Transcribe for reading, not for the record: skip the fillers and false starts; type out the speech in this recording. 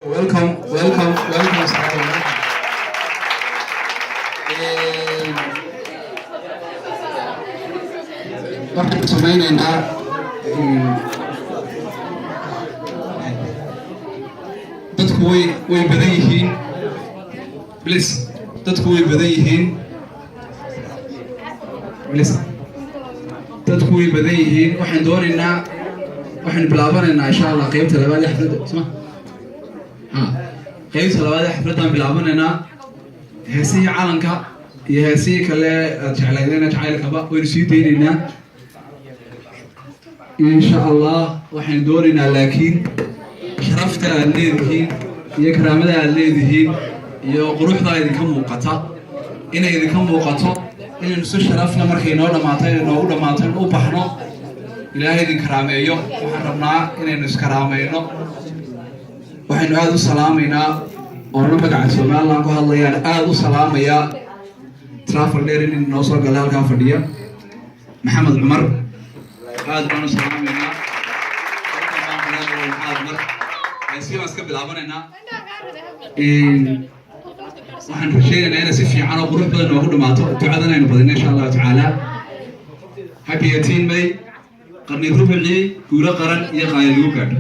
Welcome, welcome, welcome, Sarah. Waxaan samaynaynaa, dadku way badan yihiin. Please, dadku way badan yihiin. Please, dadku way badan yihiin. Waxaan doonaynaa, waxaan bilaabanaynaa, insha Allah, qeybta labaad ee xafladda sma ha qeybta labaad ee xafladdaan bilaabanaynaa. Heesihii calanka iyo heesihii kale aad jeclaydeen, jacaylkaba waynu sii daynaynaa, insha Allah. Waxaynu doonaynaa laakiin sharafta aad leedihiin iyo karaamada aad leedihiin iyo quruxda idinka muuqata inay idinka muuqato, inaynu si sharafna markay noo dhammaato, inay noogu dhammaato, in u baxno. Ilaahay idin karaameeyo. Waxaan rabnaa inaynu iskaraamayno. Waxaynu aada u salaamaynaa, oona magaca Somaliland ku hadlayaan aada u salaamayaa, travel dheer in noo soo galay, halkaa fadhiya Maxamed Cumar. Aad baan u salaamaynaa. Maxamed Cumar, heesii baan iska bilaabanaynaa. Waxaan rajeynaynaa inay si fiican oo qurux badan noogu dhamaato, ducadan aynu badino, insha Allahu tacaala. Happy 18 May. Qarni rubicii guulo qaran iyo qaali lagu gaadho.